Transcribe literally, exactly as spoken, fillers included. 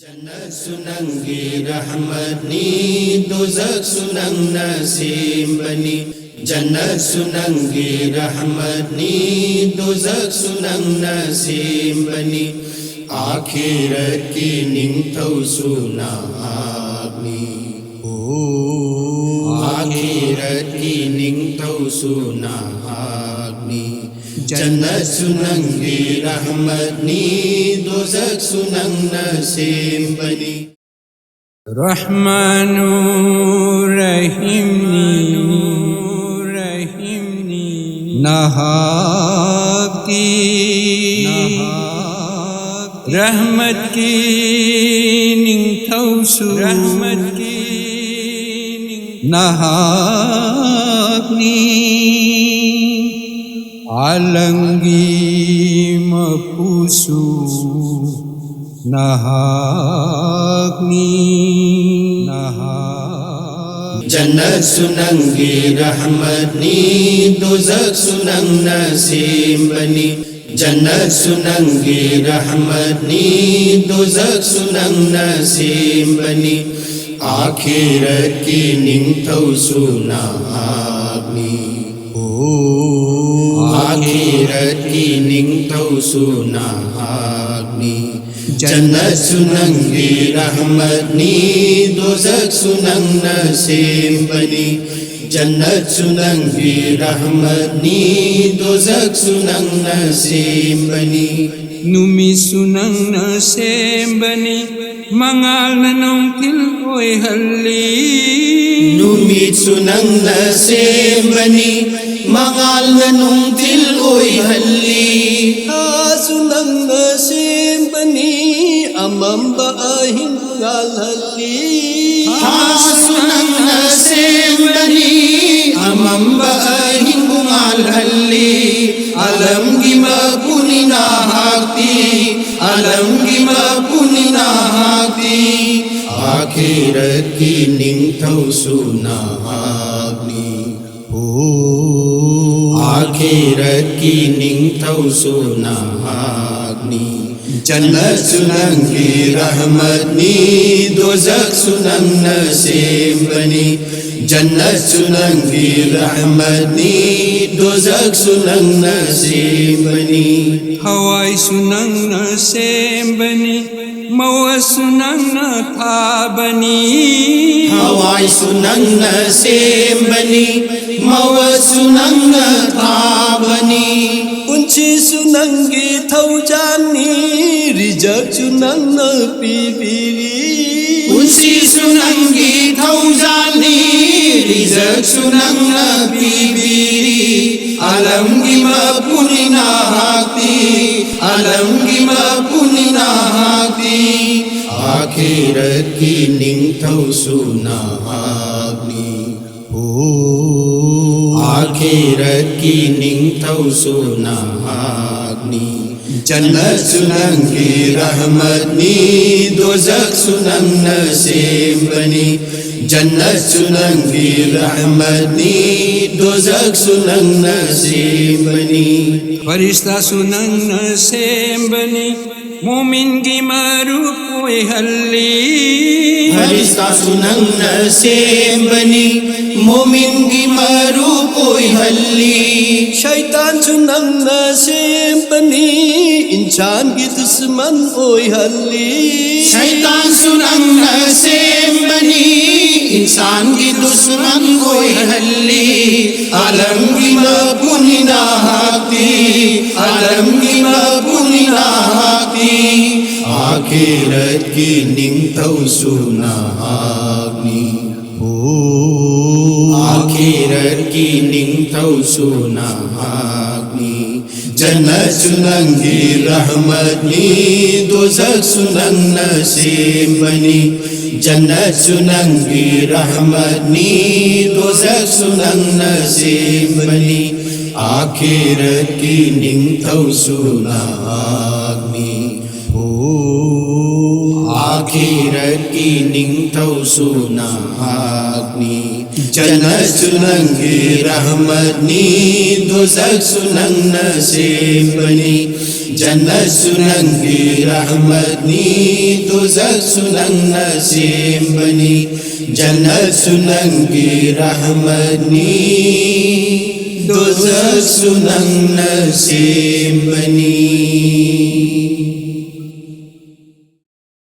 ꯖꯟꯅꯠꯁꯨ ꯅꯪꯒꯤ ꯔꯍꯃꯠꯅꯤ, ꯗꯣꯖꯈꯁꯨ ꯅꯪꯅ ꯁꯦꯝꯕꯅꯤ꯫ ꯖꯟꯅꯠꯁꯨ ꯅꯪꯒꯤ ꯔꯍꯃꯠꯅꯤ, ꯗꯣꯖꯈꯁꯨ ꯅꯪꯅ ꯁꯦꯝꯕꯅꯤ꯫ ꯑꯥꯈꯤꯔꯠꯀꯤ ꯅꯤꯡꯊꯧꯁꯨ ꯅꯍꯥꯛꯅꯤ꯫ ꯑꯥꯈꯤꯔꯠꯀꯤ ꯅꯤꯡꯊꯧꯁꯨ ꯅꯍꯥꯛꯅꯤ꯫ ꯖꯟꯅꯠꯁꯨ ꯅꯪꯒꯤ ꯔꯍꯃꯠꯅꯤ, ꯗꯣꯖꯈꯁꯨ ꯅꯪꯅ ꯁꯦꯝꯕꯅꯤ꯫ ꯔꯍꯃꯥꯅꯨ ꯔꯍꯤꯝꯅꯤ, ꯅꯍꯥꯛꯀꯤ ꯔꯍꯃꯠꯀꯤ ꯅꯤꯡꯊꯧꯁꯨ ꯅꯍꯥꯛꯅꯤ꯫ ꯑꯥꯂꯝꯒꯤ ꯃꯄꯨꯁꯨ ꯅꯍꯥꯛꯅꯤ꯫ ꯖꯟꯅꯠꯁꯨ ꯅꯪꯒꯤ ꯔꯍꯃꯠꯅꯤ, ꯗꯣꯖꯈꯁꯨ ꯅꯪꯅ ꯁꯦꯝꯕꯅꯤ꯫ ꯖꯟꯅꯠꯁꯨ ꯅꯪꯒꯤ ꯔꯍꯃꯠꯅꯤ, ꯗꯣꯖꯈꯁꯨ ꯅꯪꯅ ꯁꯦꯝꯕꯅꯤ꯫ ꯑꯥꯈꯤꯔꯠꯀꯤ ꯅꯤꯡꯊꯧꯁꯨ ꯅꯍꯥꯛꯅꯤ꯫ ꯑꯥꯈꯤꯔꯠꯀꯤ ꯅꯤꯡꯊꯧꯁꯨ ꯅꯍꯥꯛꯅꯤ꯫ ꯖꯟꯅꯠꯁꯨ ꯅꯪꯒꯤ ꯔꯍꯃꯠꯅꯤ, ꯗꯣꯖꯈꯁꯨ ꯅꯪꯅ ꯁꯦꯝꯕꯅꯤ꯫ ꯖꯟꯅꯠꯁꯨ ꯅꯪꯒꯤ ꯔꯍꯃꯠꯅꯤ, ꯗꯣꯖꯈꯁꯨ ꯅꯪꯅ ꯁꯦꯝꯕꯅꯤ꯫ ꯅꯨꯃꯤꯠꯁꯨ ꯅꯪꯅ ꯁꯦꯝꯕꯅꯤ, ꯃꯉꯥꯜꯅ ꯅꯨꯡꯊꯤꯜ ꯑꯣꯏꯍꯜꯂꯤ꯫ ꯅꯨꯃꯤꯠꯁꯨ ꯅꯪꯅ ꯁꯦꯝꯕꯅꯤ, ꯃꯉꯥꯜꯅ ꯅꯨꯡꯊꯤꯜ ꯑꯣꯏꯍꯜꯂꯤ꯫ ꯊꯥꯁꯨ ꯅꯪꯅ ꯁꯦꯝꯕꯅꯤ, ꯑꯃꯝꯕ ꯑꯍꯤꯡ ꯉꯥꯜꯍꯜꯂꯤ꯫ ꯊꯥꯁꯨ ꯅꯪꯅ ꯁꯦꯝꯕꯅꯤ, ꯑꯃꯝꯕ ꯑꯍꯤꯡꯕꯨ ꯉꯥꯜꯍꯜꯂꯤ꯫ ꯑꯥꯂꯝꯒꯤ ꯃꯄꯨꯅꯤ ꯅꯍꯥꯛꯇꯤ, ꯑꯥꯂꯝꯒꯤ ꯃꯄꯨꯅꯤ ꯅꯍꯥꯛꯇꯤ꯫ ꯑꯥꯈꯤꯔꯠꯀꯤ ꯅꯤꯡꯊꯧꯁꯨ ꯅꯍꯥꯛꯅꯤ꯫ ꯑꯥꯈꯤꯔꯠꯀꯤ ꯅꯤꯡꯊꯧꯁꯨ ꯅꯍꯥꯛꯅꯤ꯫ ꯖꯟꯅꯠꯁꯨ ꯅꯪꯒꯤ ꯔꯍꯃꯠꯅꯤ, ꯗꯣꯖꯈꯁꯨ ꯅꯪꯅ ꯁꯦꯝꯕꯅꯤ꯫ ꯖꯟꯅꯠꯁꯨ ꯅꯪꯒꯤ ꯔꯍꯃꯠꯅꯤ, ꯗꯣꯖꯈꯁꯨ ꯅꯪꯅ ꯁꯦꯝꯕꯅꯤ꯫ ꯍꯋꯥꯏꯁꯨ ꯅꯪꯅ ꯁꯦꯝꯕꯅꯤ, ꯃꯋꯥꯁꯨ ꯅꯪꯅ ꯊꯥꯕꯅꯤ꯫ ꯍꯋꯥꯏꯁꯨ ꯅꯪꯅ ꯁꯦꯝꯕꯅꯤ, ꯃꯋꯥꯁꯨ ꯅꯪꯅ ꯊꯥꯕꯅꯤ꯫ ꯄꯨꯟꯁꯤꯁꯨ ꯅꯪꯒꯤ ꯊꯧꯖꯥꯜꯅꯤ, ꯔꯤꯖꯛꯁꯨ ꯅꯪꯅ ꯄꯤꯕꯤꯔꯤ꯫ ꯄꯨꯟꯁꯤꯁꯨ ꯅꯪꯒꯤ ꯊꯧꯖꯥꯜꯅꯤ, ꯔꯤꯖꯛꯁꯨ ꯅꯪꯅ ꯄꯤꯕꯤꯔꯤ꯫ ꯑꯥꯂꯝꯒꯤ ꯃꯄꯨꯅꯤ ꯅꯍꯥꯛꯇꯤ, ꯑꯥꯂꯝꯒꯤ ꯃꯄꯨꯅꯤ ꯅꯍꯥꯛꯇꯤ꯫ ꯑꯥꯈꯤꯔꯠꯀꯤ ꯅꯤꯡꯊꯧꯁꯨ ꯅꯍꯥꯛꯅꯤ꯫ ꯑꯣ, ꯑꯥꯈꯤꯔꯠꯀꯤ ꯅꯤꯡꯊꯧꯁꯨ ꯅꯍꯥꯛꯅꯤ꯫ ꯖꯟꯅꯠꯁꯨ ꯅꯪꯒꯤ ꯔꯍꯃꯠꯅꯤ, ꯗꯣꯖꯈꯁꯨ ꯅꯪꯅ ꯁꯦꯝꯕꯅꯤ꯫ ꯖꯟꯅꯠꯁꯨ ꯅꯪꯒꯤ ꯔꯍꯃꯠꯅꯤ, ꯗꯣꯖꯈꯁꯨ ꯅꯪꯅ ꯁꯦꯝꯕꯅꯤ꯫ ꯐꯔꯤꯁꯇꯥꯁꯨ ꯅꯪꯅ ꯁꯦꯝꯕꯅꯤ, ꯃꯨꯃꯤꯟꯒꯤ ꯃꯔꯨꯞ ꯑꯣꯏꯍꯜꯂꯤ꯫ ꯐꯔꯤꯁꯇꯥꯁꯨ ꯅꯪꯅ ꯁꯦꯝꯕꯅꯤ, ꯃꯨꯃꯤꯟꯒꯤ ꯃꯔꯨꯞ ꯑꯣꯏꯍꯜꯂꯤ꯫ ꯁꯩꯇꯥꯟꯁꯨ ꯅꯪꯅ ꯁꯦꯝꯕꯅꯤ, ꯏꯟꯁꯥꯟꯒꯤ ꯗꯨꯁꯃꯟ ꯑꯣꯏꯍꯜꯂꯤ꯫ ꯁꯩꯇꯥꯟꯁꯨ ꯅꯪꯅ ꯁꯦꯝꯕꯅꯤ, ꯏꯟꯁꯥꯟꯒꯤ ꯗꯨꯁꯃꯟ ꯑꯣꯏꯍꯜꯂꯤ꯫ ꯑꯥꯂꯝꯒꯤ ꯃꯄꯨꯅꯤ ꯅꯍꯥꯛꯇꯤ, ꯑꯥꯂꯝꯒꯤ ꯃꯄꯨꯅꯤ ꯅꯍꯥꯛꯇꯤ꯫ ꯑꯥꯈꯤꯔꯠꯀꯤ ꯅꯤꯡꯊꯧꯁꯨ ꯅꯍꯥꯛꯅꯤ꯫ ꯑꯣ, ꯑꯥꯈꯤꯔꯠꯀꯤ ꯅꯤꯡꯊꯧꯁꯨ ꯅꯍꯥꯛꯅꯤ꯫ ꯖꯟꯅꯠꯁꯨ ꯅꯪꯒꯤ ꯔꯍꯃꯠꯅꯤ, ꯗꯣꯖꯈꯁꯨ ꯅꯪꯅ ꯁꯦꯝꯕꯅꯤ꯫ ꯖꯟꯅꯠꯁꯨ ꯅꯪꯒꯤ ꯔꯍꯃꯠꯅꯤ, ꯗꯣꯖꯈꯁꯨ ꯅꯪꯅ ꯁꯦꯝꯕꯅꯤ꯫ ꯑꯥꯈꯤꯔꯠꯀꯤ ꯅꯤꯡꯊꯧꯁꯨ ꯅꯍꯥꯛꯅꯤ꯫ ꯑꯣ, ꯑꯥꯈꯤꯔꯠꯀꯤ ꯅꯤꯡꯊꯧꯁꯨ ꯅꯍꯥꯛꯅꯤ꯫ ꯖꯟꯅꯠꯁꯨ ꯅꯪꯒꯤ ꯔꯍꯃꯠꯅꯤ, ꯗꯣꯖꯈꯁꯨ ꯅꯪꯅ ꯁꯦꯝꯕꯅꯤ꯫ ꯖꯟꯅꯠꯁꯨ ꯅꯪꯒꯤ ꯔꯍꯃꯠꯅꯤ, ꯗꯣꯖꯈꯁꯨ ꯅꯪꯅ ꯁꯦꯝꯕꯅꯤ꯫ ꯖꯟꯅꯠꯁꯨ ꯅꯪꯒꯤ ꯔꯍꯃꯠꯅꯤ, ꯗꯣꯖꯈꯁꯨ ꯅꯪꯅ ꯁꯦꯝꯕꯅꯤ꯫